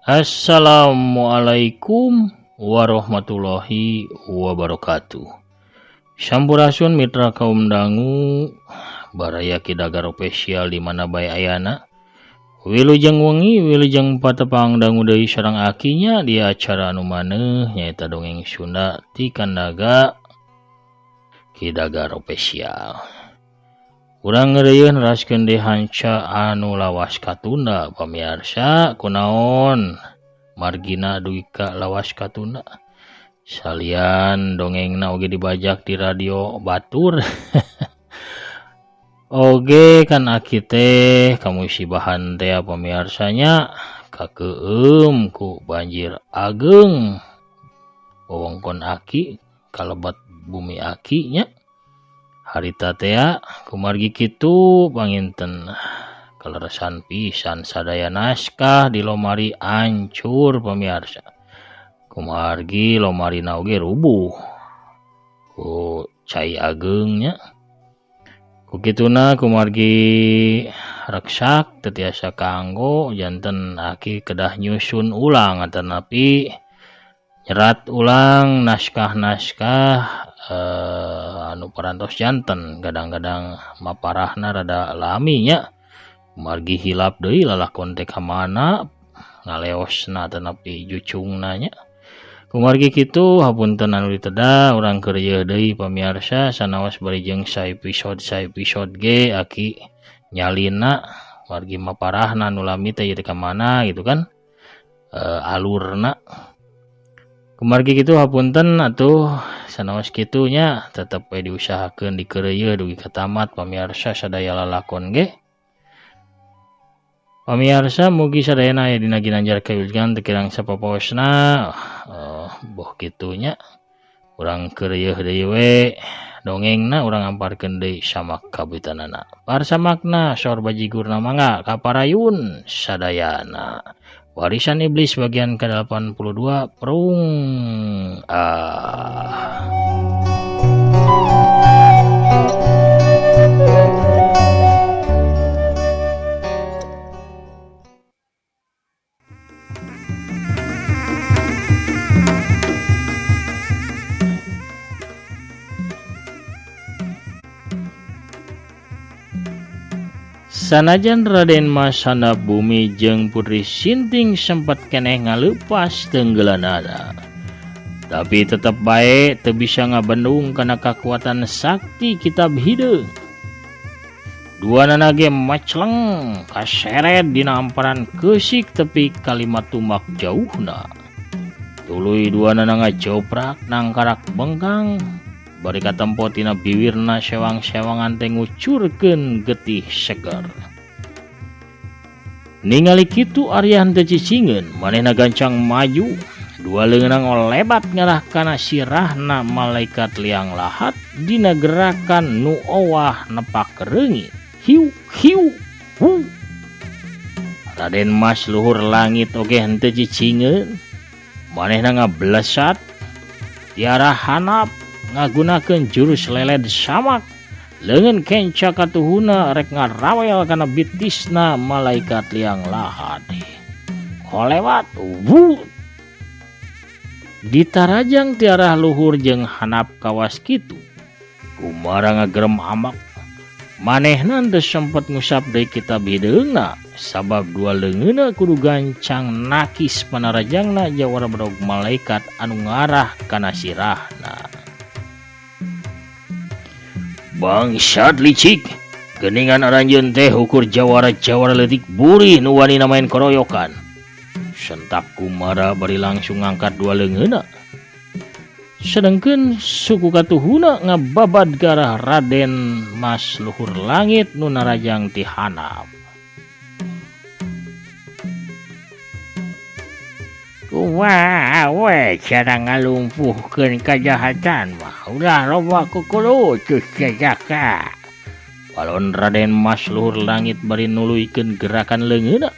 Assalamualaikum warahmatullahi wabarakatuh. Sampurasun mitra kaum dangu baraya Ki Dagar Official di mana bae ayana. Wilujeng wengi wilujeng patepang dangu deui sareng akinya di acara anu maneuh nyaeta dongeng Sunda ti Kandaga Ki Dagar Official. Urang ngeureuyeun neraskeun deui hanca anu lawas katunda pamiarsa kunaon margina dugi ka lawas katunda. Salian dongengna oge dibajak di radio batur. Oge kan aki teh kamusibahan teh pamiarsanya kakeueum ku banjir ageng wewengkon aki kalebat bumi aki nya harita teh kumargi kitu panginten kaleresan pisan sadaya naskah di lomari ancur pamiarsa kumargi lomarina oge rubuh ku cai ageng nya. Kukituna kumargi reksak teu tiasa kanggo janten aki kedah nyusun ulang atanapi nyerat ulang naskah-naskah anu parantos janten kadang-kadang maparahna rada lami nya kumargi hilap deui lalakon teh ka mana ngaleosna atanapi jucungna nya. Kumargi kitu hapunten anu diteda urang keur ieu deui pamiarsa sanaos bari jeung saepisode ge aki nyalina margi maparahna anu lami teh ieu teh ka mana gitu kan alurna. Kumargi kitu hapunten atuh sanaos kitu nya tetep we diusahakeun dikeureuyeun dugi ka tamat pamiarsa sadaya lalakon ge. Pamiarsa mugi sadayana aya dina ginanjar kawilujengan teu kirang sapapaosna boh kitu nya urang keureuyeun deui we dongengna urang amparkeun deui samak kabitanana. Parsamakna sor bajigurna mangga kaparayun sadayana. Warisan Iblis bagian ke-82 Perung ah. Sanajan Raden Mas Handap Bumi jeung Putri Sinting sempat keneh ngaleupas tenggelanana, tapi tetep bae teu bisa ngabendung kana kakuatan sakti kitab hideung. Duanana ge macleng kaseret dina amparan keusik tepi kalimat tumak jauhna. Tuluy duanana ngajoprak nangkarak bengkang bari katempo tina biwirna sewang-sewangan teh ngucurkeun getih seger. Ningali kitu Arya henteu cicingeun, manehna gancang maju, dua leungeunna ngolebat ngarah kana sirahna malaikat liang lahat dina gerakan nu owah nepak reungit. Hiu hiu hu. Raden Mas luhur langit oge henteu cicingeun, manehna ngablesat tiarah hanap ngagunakeun jurus leled samak leungeun kenca katuhuna rek ngarawel kana bitisna malaikat liang lahat. Kolewat wu ditarajang tiarah luhur jeung hanap kawas kitu. Kumara ngagerem amak manehna teu sempet ngusap deui kitab hideungna sabab dua leungeunna kudu gancang nakis panarajangna jawara bedog malaikat anu ngarah kana sirahna. Bangsat licik, geningan aranjeun teh ukur jawara-jawara leutik burih nu wani main koroyokan. Sentak Kumara bari langsung ngangkat dua leungeunna. Sedengkeun suku katuhuna ngababad garah Raden Mas Luhur Langit nu narajang ti hanap. Kumaha we cara ngalumpuhkeun kajahatan mah ulah loba kukulucus jajaka. Balon Raden Mas Luhur Langit bari nuluykeun gerakan leungeunna.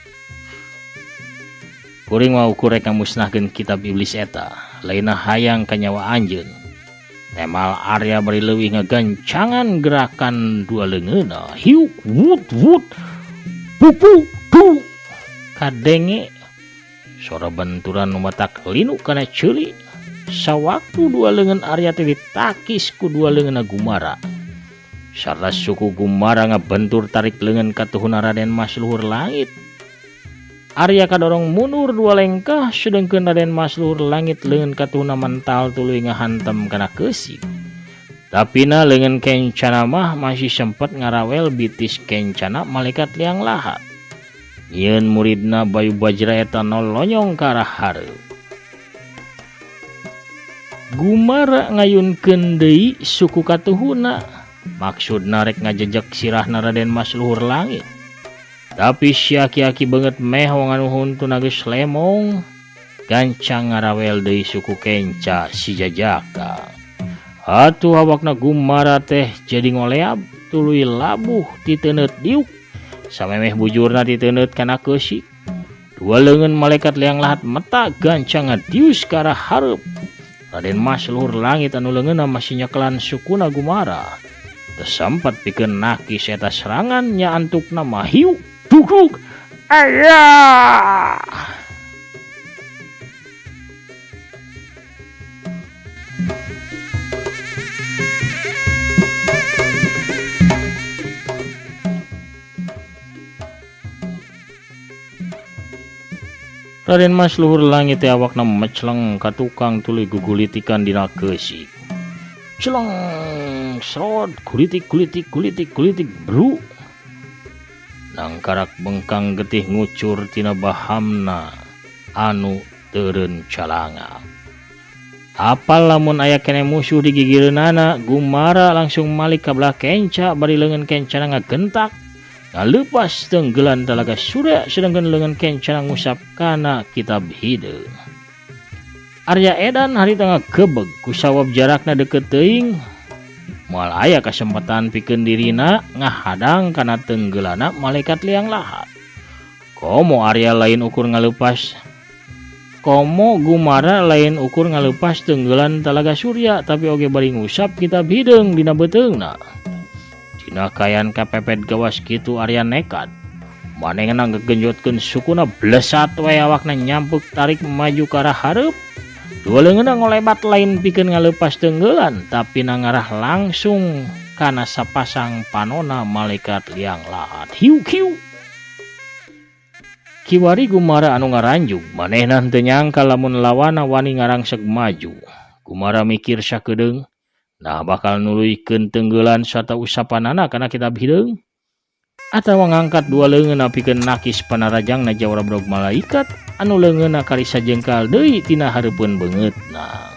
Kuring mah ukur rek ngamusnahkeun kitab iblis eta, lainna hayang ka nyawa anjeun. Temal Arya bari leuwih ngagancangan gerakan dua leungeunna. Hiuk wut wut pupu tu kadenge Sora benturan nu matak linu kana ceuli. Sawaktu dua leungeun Arya teh ditakis ku dua leungeunna Gumara. Sarta suku Gumara ngabentur tarik leungeun katuhuna Raden Mas Luhur Langit. Arya kadorong mundur dua lengkah sedengkeun Raden Mas Luhur Langit leungeun katuhuna mental tuluy ngahantem kana keusik. Tapina leungeun kencana mah masih sempet ngarawel bitis kencana malaikat liang lahat. Nyieun muridna Bayu Bajra eta nolonyong ka arah hareup. Gumara ngayunkeun deui suku katuhuna. Maksudna rek ngajejek sirahna Raden Mas Luhur Langit. Tapi si aki-aki beungeut mehong anu huntuna geus lemong. Gancang ngarawel deui suku kenca si jajaka. Atuh awakna Gumara teh jadi ngoleab tuluy labuh titeneut diuk. Samemeh bujurna titeneut kana keusik. Dua leungeun malaikat liang lahat meta gancang ngadius ka arah hareup. Raden Mas Luhur Langit anu leungeunna masih nyekelan sukuna Gumara. Teu sempat pikeun nakis eta serangan nya antukna mah hiuk dugdug. Ayah! Raden Mas Luhur Langit teh awakna mecleng ka tukang tuluy gugulitikan dina keusik. Celeng srot gulitik gulitik gulitik gulitik bru. Nangkarak bengkang getih ngucur tina bahamna anu teureun calanga. Apal lamun aya keneh musuh di gigireunana, Gumara langsung malik ka belah kenca bari leungeun kencana ngagentak. Ngalepas tenggelan talaga surya sedangkan leungeun kencana ngusap kana kitab hideung. Arya edan harita ngagebeg ku sawab jarakna deukeut teuing. Moal aya kasempatan pikeun dirina ngahadang kana tenggeulana malaikat liang lahat. Komo Arya lain ukur ngalepas. Komo Gumara lain ukur ngalepas tenggelan talaga surya tapi oge bari ngusap kitab hideung dina beuteungna. Dina kayan kapepet gawas kitu Arya nekat. Manehna ngegenjotkeun sukuna blesat we awakna nyampuk tarik maju ka arah hareup. Dua leungeunna ngolebat lain pikeun ngalepas tenggelan tapi nangarah langsung kana sapasang panona malaikat liang lahat. Hiu hiu. Kiwari Gumara anu ngaranjug manehna henteu nyangka lamun lawana wani ngarangseg maju. Gumara mikir sakedeung. Nah bakal nuluykeun tenggelan sarta usapanana kana kitab hideung atawa ngangkat dua leungeunna pikeun nakis panarajangna jawara bedog malaikat anu leungeunna kali sajengkal deui tina hareupeun beungeutna.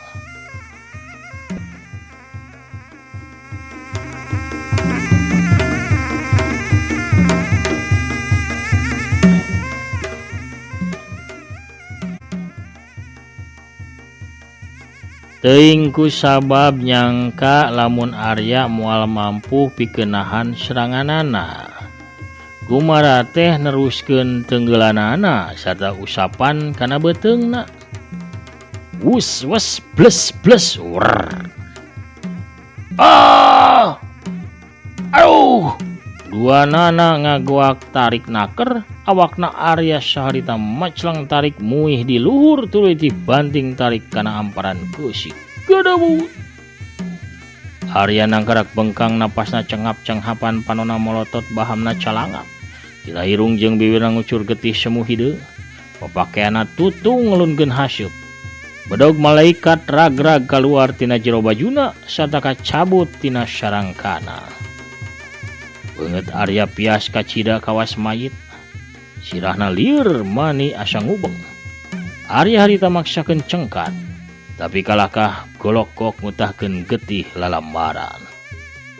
Teuing ku sabab nyangka lamun Arya moal mampu pikeun nahan seranganana. Gumara teh neruskeun tenggelanana sarta usapan kana beuteungna. Wus wes bles bles wrr. Ah! Aduh! Dua nana ngagoak tarik naker, awakna Arya saharita maclang tarik muih di luhur tuluy dibanting tarik kana amparan keusik. Gedebut. Arya nangkarak bengkang napasna cengap cenghapan panona molotot bahamna calangap. Dina irung jeung bibirna ngucur getih semu hideung. Papakeanna tutung ngelunkeun haseup. Bedog malaikat rag-rag kaluar tina jero bajuna sarta kacabut tina sarangkana. Beungeut Arya pias kacida kawas mayit. Sirahna lieur mani asa ngubeng. Arya harita maksakeun cengkat, tapi kalahkah golokok ngutahkeun getih lalambaran.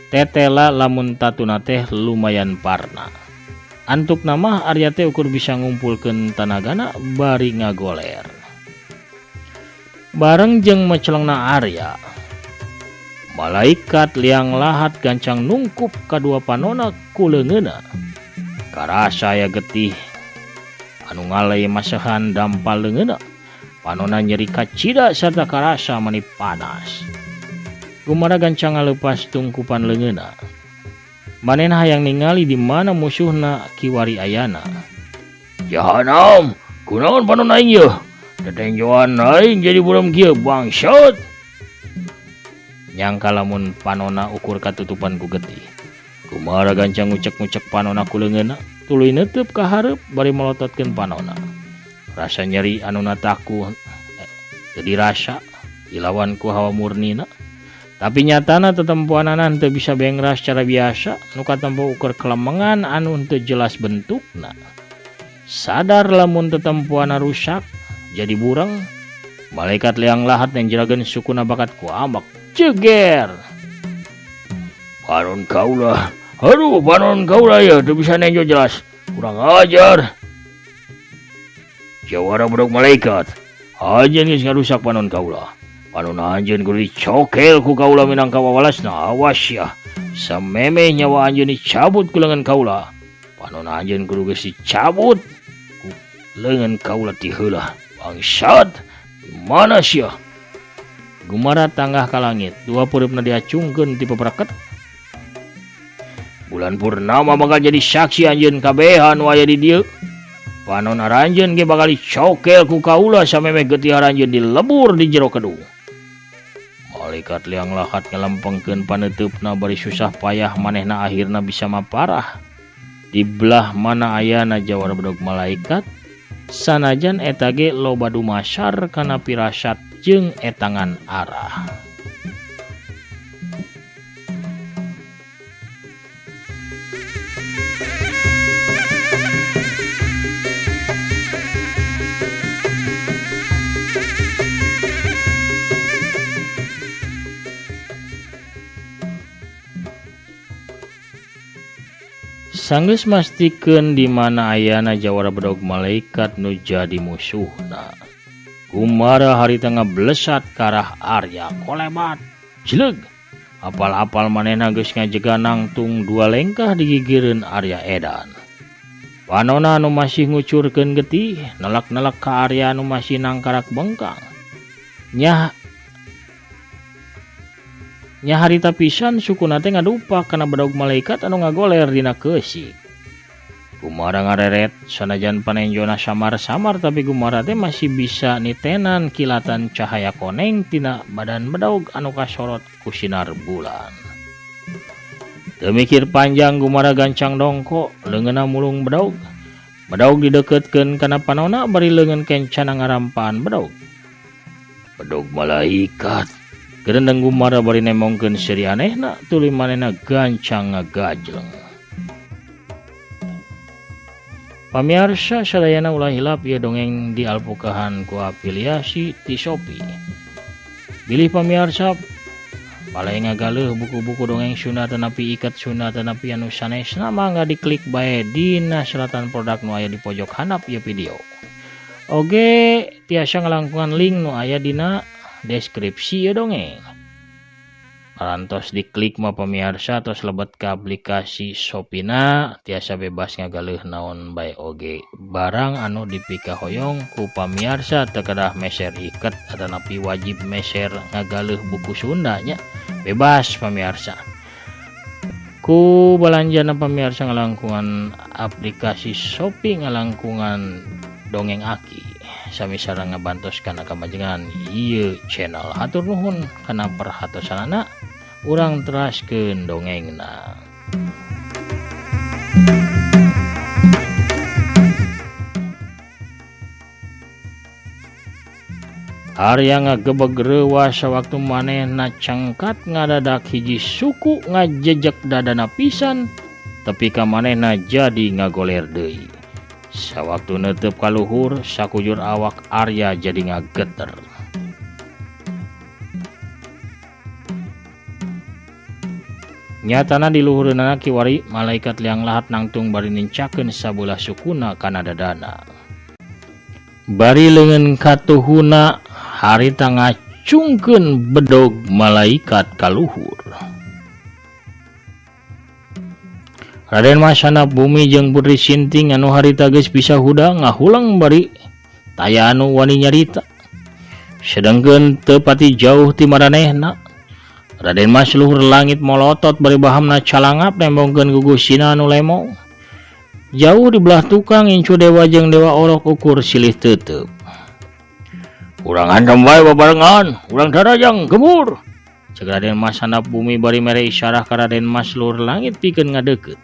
Tetela lamun tatuna teh lumayan parna. Antukna mah Arya teh ukur bisa ngumpulkeun tanagana bari ngagoler. Bareng jeung mecelengna Arya, malaikat liang lahat gancang nungkup kadua panona ku leungeunna. Karasa aya getih anu ngalai masehan dampal leungeunna. Panona nyeri kacida sarta karasa mani panas. Gumara gancang ngalepas tungkupan leungeunna. Manehna hayang ningali di mana musuhna kiwari ayana. Jahanam, kunaon panon aing yeuh? Tetenjoan aing jadi buram kieu bangsat. Nyangka lamun panona ukur katutupan ku getih. Gumara gancang ngucek-ngucek panona ku leungeunna, tuluy neuteub ka hareup bari melototkeun panona. Rasa nyeri anu nataku teu dirasa dilawan ku hawa murnina. Tapi nyatana tetempoanana henteu bisa bengra secara biasa, nu katempo ukur kelemengan anu henteu jelas bentukna. Sadar lamun tetempoana rusak jadi bureng, malaikat liang lahat nenjerageun sukuna bakat ku ambek. Ceger. Panon kaula. Aduh, panon kaula ya teu bisa nenjo jelas. Kurang ajar. Jawara bedog malaikat. Anjeun geus ngarusak panon kaula. Panon anjeun kudu dicokel ku kaula minangka wawalasna. Awas ya. Samemeh nyawa anjeun dicabut ku leungeun kaula. Panon anjeun kudu geus dicabut ku leungeun kaula ti heula. Bangsat. Di mana sia? Gumara tanggah ka langit, dua peureupna diacungkeun ti pepereket. Bulan purnama bakal jadi saksi anjeun kabehan nu aya di dieu. Panon aranjeun ge bakal dicokel ku kaula samemeh getih aranjeun dilebur di jero kedung. Malaikat liang lahat ngalempengkeun paneuteup-na bari susah payah manehna akhirna bisa maparah. Di belah mana ayana jawara bedog malaikat, sanajan eta ge loba dumasar kana pirasat jeung etangan arah. Sanggeus mastikeun di mana ayana jawara bedog malaikat nu jadi musuhna. Gumara harita ngablesat karah Arya Kolebat. Jleg. Apal-apal manehna geus ngajega nangtung dua lengkah digigireun Arya Edan. Panona anu masih ngucurkeun getih, nelak-nelak ka Arya anu masih nangkarak bengkang. Nyah nya harita pisan sukuna teh ngadupak kana bedog malaikat anu ngagoler dina keusik. Gumara ngareret sanajan panenjona samar-samar tapi Gumara teh masih bisa nitenan kilatan cahaya koneng tina badan bedog anu kasorot ku sinar bulan. Teu mikir panjang Gumara gancang dongko, leungeunna mulung bedog. Bedog dideukeutkeun kana panona bari leungeun kencana ngarampaan bedog. Bedog malaikat. Gerendeng Gumara bari nemongkeun seuri anehna tuluy manehna gancang ngagajleng. Pamiarsa sadayana ulah hilap ieu dongeng dialpukahan ku afiliasi ti Shopee. Bilih pamiarsa balai ngagaleuh buku-buku dongeng Sunda tanapi iket Sunda tanapi anu sanesna mangga diklik bae dina selatan produk nu aya di pojok handap ieu video. Oge tiasa ngalangkungan link nu aya dina deskripsi ieu dongeng. Parantos diklik mah pamiarsa tos lebet ka aplikasi Shopee-na tiasa bebas ngagaleuh naon bae oge barang anu dipikahoyong ku pamiarsa teu kedah meser iket atanapi wajib meser ngagaleuh buku Sunda nya bebas pamiarsa. Ku balanjana pamiarsa ngalangkungan aplikasi Shopee ngalangkungan dongeng Aki sami sareng ngabantos kana kamajengan ieu channel. Hatur nuhun kana perhatosanana, urang teraskeun dongengna. Arya ngagebeg reuwas sawaktu manehna cengkat ngadadak hiji suku ngajejek dadana pisan tepi ka manehna jadi ngagoler deui. Sawaktu neuteub ka luhur sakujur awak Arya jadi ngageter. Nyatana di luhureunana kiwari malaikat liang lahat nangtung bari nincakeun sabelah sukuna kana dadana. Bari leungeun katuhuna harita ngacungkeun bedog malaikat ka luhur. Raden Mas Handap Bumi jeung Putri Sinting anu harita geus bisa hudang ngahulang bari taya anu wani nyarita. Sedengkeun teu pati jauh ti maranehna, Raden Mas luhur langit molotot bari bahamna calangap nembongkeun gugusina anu lemo. Jauh di belah tukang incu dewa jeung dewa orok ukur silih teuteub. Urang hantam wae babarengan, urang darajang gembur. Cek Raden Mas Handap Bumi bari mere isyarah ka Raden Mas Luhur Langit pikeun ngadeukeut.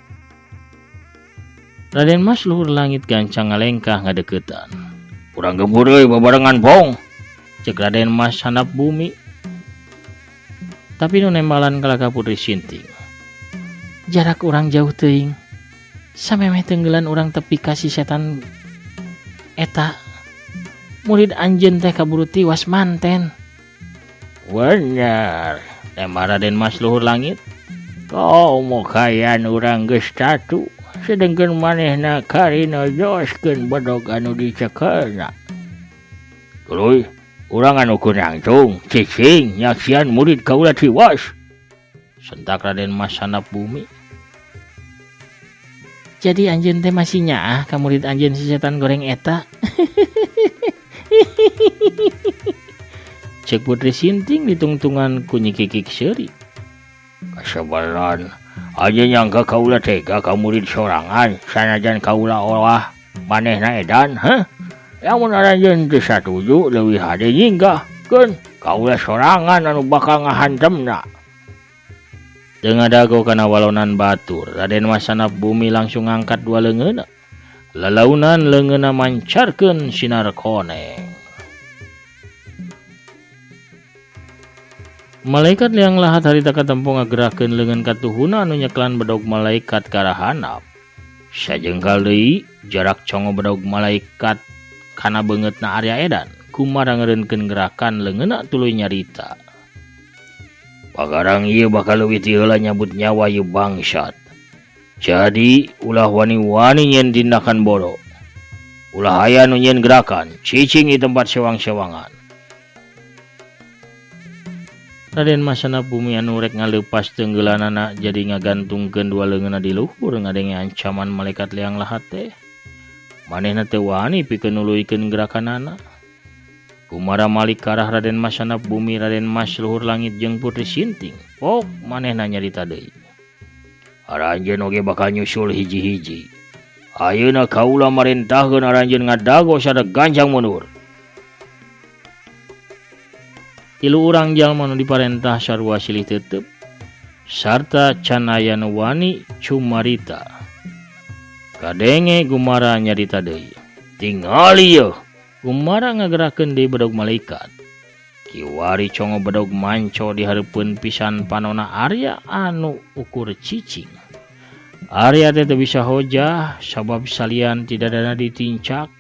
Raden Mas Luhur Langit gancang ngalengkah ngadeuketan. Urang gembur euy babarengan bong. Cek Raden Mas Handap Bumi. Tapi nu nembalan kalah ka Putri Sinting. Jarak urang jauh teuing. Samemeh tenggelan urang tepi ka si setan eta. Murid anjeun teh kaburu tiwas manten. Bener, tembak Raden Mas Luhur Langit. Kau mau kayan urang geus tatu, sedengkeun manehna karina joskeun bedog anu dicekelna. Tuluy, urang anu kunangtung, cicing nyaksian murid kaula tiwas. Sentak Raden Mas Handap Bumi. Jadi anjeun teh masih nyaah ka murid anjeun si setan goreng eta. Cek Putri Sinting ditungtungan ku Nyi Kikik seuri. Kasabaran, aja nyangka kaula tega ka murid sorangan sanajan kaula olah manehna edan, heh. Lamun aranjeun teu satuju leuwih hade nyinggah keun kaula sorangan anu bakal ngahantemna. Teu ngadago kana walonan batur, Raden Mas Handap Bumi langsung ngangkat dua leungeunna. Lalaunan leungeunna mancarkeun sinar koneng. Malaikat liang lahat harita katempo ngagerakeun leungeun katuhuna anu nyeklan bedog malaikat ka arah handap. Sajengkal deui jarak congo bedog malaikat kana beungeutna Arya edan, kumara ngeureunkeun gerakan leungeunna tuluy nyarita. Pagarang ieu bakal leuwih ti heula nyabut nyawa ieu bangsat. Jadi ulah wani-wani nyeun tindakan bodoh. Ulah aya nu nyeun gerakan, cicing di tempat sewang-sewangan. Raden Mas Handap Bumi anu rek ngaleupas tenggelanana jadi ngagantungkeun dua leungeunna di luhur ngadenge ancaman malaikat liang lahat teh. Manehna teu wani pikeun nuluykeun gerakanana. Kumara malik ka arah Raden Mas Handap Bumi, Raden Mas Luhur Langit jeung Putri Sinting. Pok manehna nyarita deui. Aranjeun oge bakal nyusul hiji-hiji. Ayeuna kaula marentahkeun aranjeun ngadago sada gancang mundur. Tilu urang jalma nu diparentah sarua silih tetep sarta can aya nu wani cumarita. Kadenge Gumara nyarita deui. Tingali yeuh. Gumara ngagerakeun deui bedog malaikat. Kiwari congo bedog manco di hareupeun pisan panona Arya anu ukur cicing. Arya teh teu bisa hojah sabab salian tidadana ditincak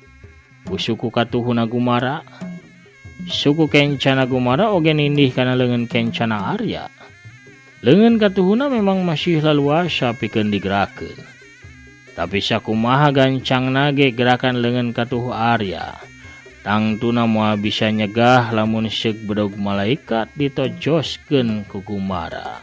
ku suku katuhuna Gumara. Suku kencana Gumara oge nindih kana leungeun kencana Arya. Leungeun katuhuna memang masih laluasa pikeun digerakeun. Tapi sakumaha gancangna ge gerakan leungeun katuhu Arya. Tangtuna moal bisa nyegah lamun seuk bedog malaikat ditojoskeun ku Gumara.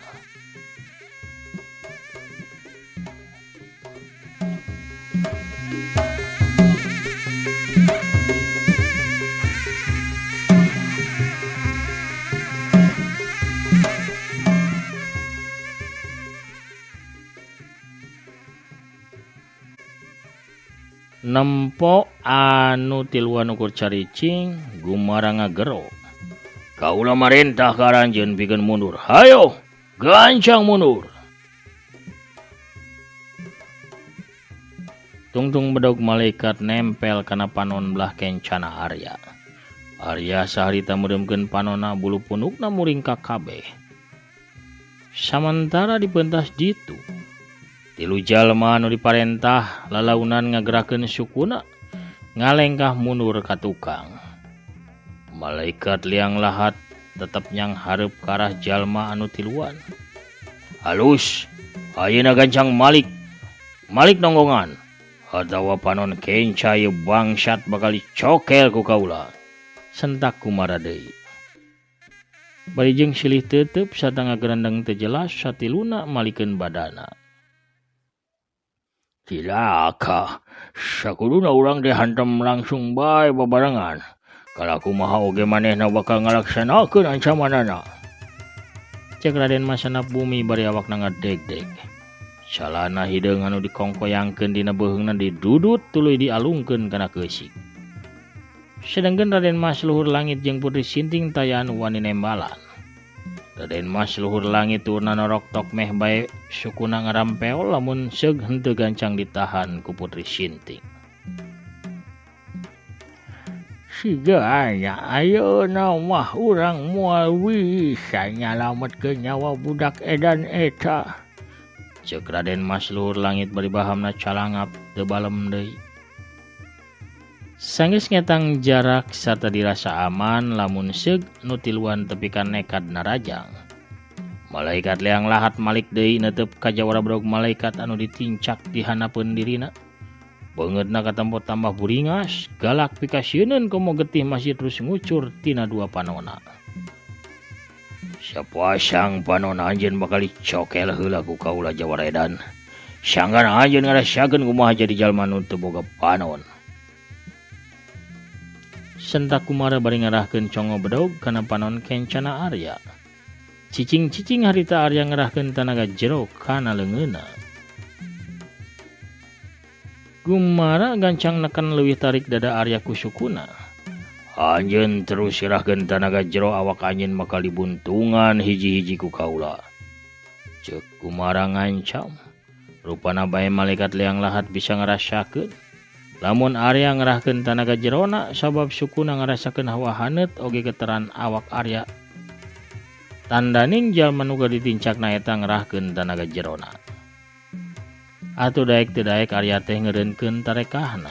Nempo anu tiluan ukur caricing Gumara ngagero. Kaula marentah ka aranjeun pikeun mundur. Hayo, gancang mundur. Tungtung bedog malaikat nempel kana panon belah kencana Arya. Arya saharita meureumkeun panona bulu punukna muringkak kabeh. Samantara dipentas jitu, tilu jalma anu diparentah lalaunan ngagerakeun sukuna ngalengkah mundur ka tukang. Malaikat liang lahat tetep nyang hareup ka arah jalma anu tiluan. Halus, ayeuna gancang malik. Malik nonggongan. Atawa panon kenca ieu bangsat bakal dicokel ku kaula. Sentak Kumara deui. Bari jeung silih teuteup sarta ngagerendeng teu jelas satiluna malikeun badana. Cilaka, sakuduna urang teh hantem langsung bae babarengan. Kalaku maha oge manehna bakal ngalaksanakeun ancamanana. Cek Raden Mas Handap Bumi bari awakna ngadegdeg. Calana hideung anu dikongkoyangkeun dina beuheungna didudut tuluy dialungkeun kana keusik. Sedangkeun Raden Mas Luhur Langit jeung Putri Sinting taya anu wani nembalan. Raden Mas Luhur Langit turna norok tok meh bae sukuna ngarampeol lamun seug henteu gancang ditahan ku Putri Sinting. Siga aya ayeuna mah urang moal bisa nyalametkeun nyawa budak edan eta. Ceuk Raden Mas Luhur Langit bari bahamna calangap teu balem deui. Sanggeus ngetang jarak sarta dirasa aman lamun seug nu tiluan tepi ka nekad narajang. Malaikat Leang Lahat malik deui netep ka jawara bedog malaikat anu ditincak di handapeun dirina. Beungeutna katempo tambah buringas, galak pikasieuneun komo getih masih terus ngucur tina dua panona. Sapasang panona anjeun bakal dicokel heula ku kaula jawara edan. Sanggan anjeun ngarasakeun kumaha jadi jalma nu teu boga panon. Sentak Kumara bari ngarahkeun congo bedog kana panon Kencana Arya. Cicing-cicing harita Arya ngerahkeun tanaga jero kana leungeunna. Gumara gancang neken leuwih tarik dada Arya ku sukuna. Anjeun terus sirahkeun tanaga jero awak anjeun bakal dibuntungan hiji-hiji ku kaula. Ceuk Gumara ngancam. Rupana bae malaikat Leang Lahat bisa ngarasakeun lamun Arya ngerahkeun tanaga jerona sabab sukuna ngarasakeun hawa haneut oge geteran awak Arya. Tandaning jalma nu ditincakna eta ngerahkeun tanaga jerona. Atuh daek teu daek Arya teh ngeureunkeun tarekahna.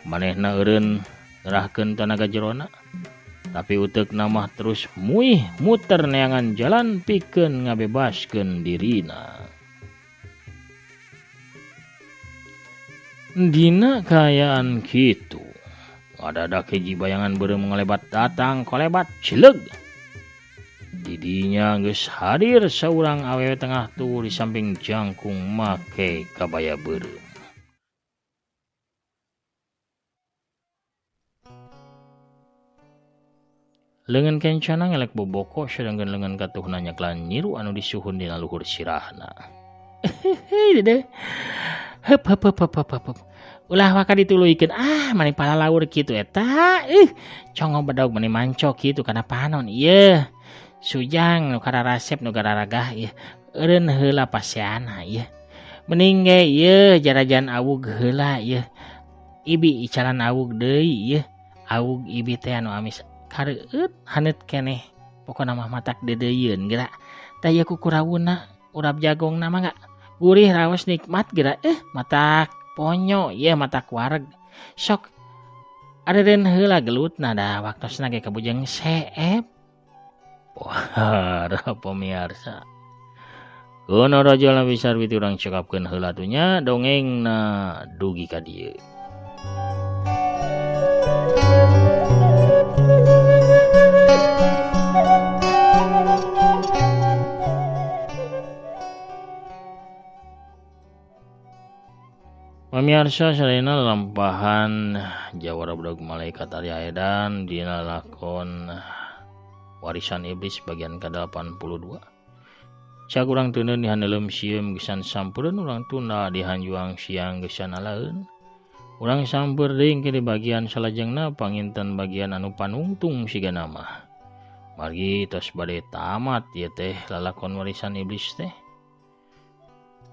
Manehna eureun ngerahkeun tanaga jerona, tapi uteukna mah terus muih muter neangan jalan pikeun ngabebaskeun dirina. Dina kaayaan kitu, ngadadak hiji bayangan beureum ngalebat datang kolebat cileg. Didinya geus hadir saurang awewe tengah tuh di samping jangkung make kabaya beureum. Leungeun Kencana ngelek boboko sedangkeun leungeun katuhna nyaklan nyiru anu disuhun dina luhur sirahna. Hehehe dede. Heup heup heup heup heup heup. Ulah waka dituluykeun ah mani palalaur kitu eta. Congo bedog mani manco kitu kana panon ieu. Sujang nu kararasep nu gararagah ieu. Eureun heula paseana ieu. Mending ge ieu jarajan awug heula ieu. Ibi icalan awug deui ieu. Awug ibi teh anu amis kareueut haneut keneh. Pokona mah matak deudeuyeun geura. Tah ieu kukurawuna urap jagongna mah gurih raos nikmat geura matak ponyo ieu matak wareg. Sok areureun heula gelutna da waktosna ge kabujeng seep. Para pemirsa, kuno rajul nabi sarbiti urang cekapkeun heula atuh nya dongengna dugi ka dieu. Pamiarsa sadayana lalampahan jawara bedog malaikat Arya Edan dina lakon Warisan Iblis bagian ke-82. Cag urang teuneun dihaneuleum sieum gesan sampeureuun urang tunda dihanjuang siang gesan alaeun. Urang sampeur deui engke di bagian salajengna panginten bagian anu panungtung sigana mah. Margi tos bade tamat ieu teh lalakon Warisan Iblis teh.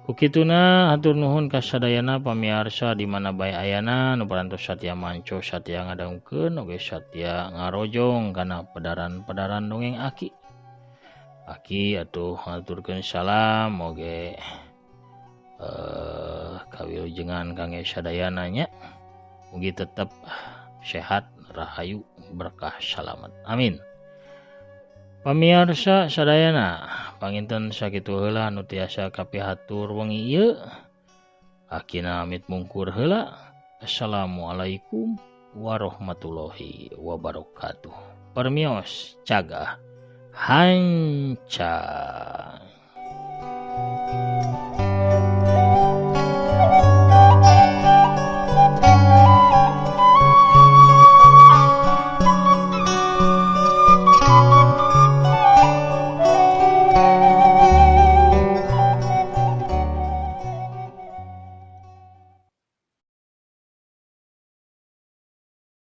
Kukituna hatur nuhun ka sadayana pamiarsa di mana bae ayana nu parantos satia manco satia ngadangukeun oge satia ngarojong kana pedaran-pedaran dongeng Aki. Aki atuh ngaturkeun salam oge kawilujengan kangge sadayana nya. Mugi tetep sehat, rahayu, berkah, salamet. Amin. Pamiarsa sadayana panginten sakitu heula anu tiasa kapihatur wengi ieu. Akina amit mungkur heula. Assalamualaikum warahmatullahi wabarakatuh. Permios cagah hanca.